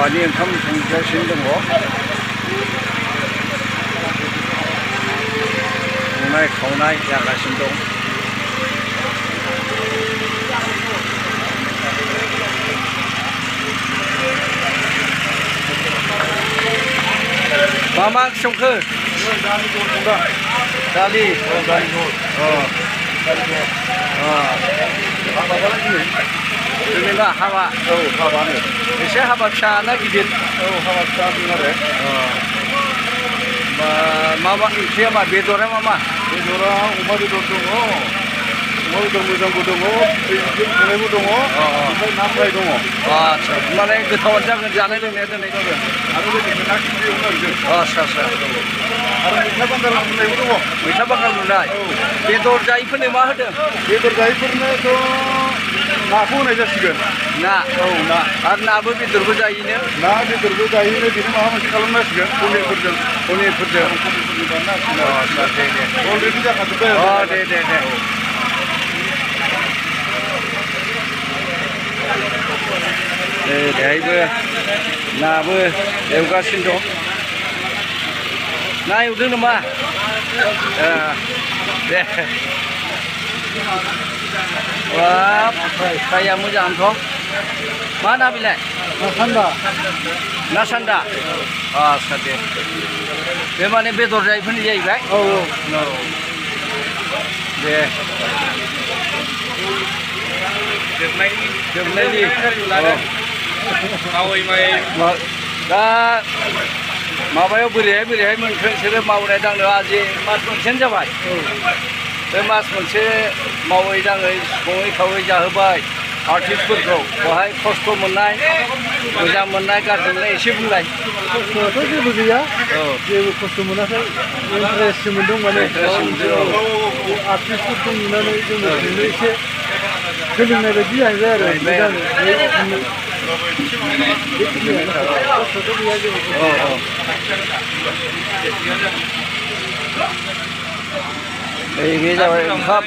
हाबानि ओंखाम संगासिनो दङ संनाय खावनाय जागासिनो दं मा मा संखो दालि दिनैना हाबा हाबानो एसे हाबा फिसा ना गिदिर हाबा फिसा आरो मा मा ओंख्रिया मा बेदरा मा मा बेदरा अमा बेदर दङ अमा बेदर मोजांबो दङ दैजों संनायबो दङ ओमफ्राय ना फ्राय दङ आच्छा होनबालाय गोथावानो जागोन जानाय लोंनाया दिनै आरो लोगोसे ना गिदिर एवनांगोन आच्छा आच्छा आरो मैथा बांगाल होननायबो दङ मैथा बांगाल रुनाय बेदर जायैफोरनो मा होदों बेदर जायैफोरनोथ' नाखौ होनाय जासिगोन ना ना आरो नाबो बेदरबो जायोनो ना बेदरबो जाहैनो बेनो माबा मोनसे खालामनांसिगोन पनिरफोरजों बानायनांसिगोन आच्छा दे दे अलरेडि जाखाजोब्बाय दे दे दे बेहायबो नाबो एवगासिनो दं ना एवदों नामा दे बाब फ्राया मोजांथ' मा ना बेलाय ना सान्दा आच्छा दे बे माने बेदर जायैफोरनि जाहैबाय दे जोबनायनि दा माबायाव बोरैहाय मोनखो नोंसोरो मावनाय दांनो आजि मास मोनसेयानो जाबाय बे मास मोनसे मावै दाङै सङै खावै जाहोबाय आर्टिस्टफोरखौ बेवहाय खस्थ' मोननाय मोजां मोननाय गाज्रि मोननाय एसे बुंलाय खस्थ'आथ' जेबो गैया जेबो खस्थ' मोनाखै इन्टारेस्टसो मोनदों माने आर्टिस्टफोरखौ नुनानै जोंबो एसे सोलोंनाय बायदि जाहैबाय आरो खस्थ'थ' गैया जेबो बे जाबाय ओंखाम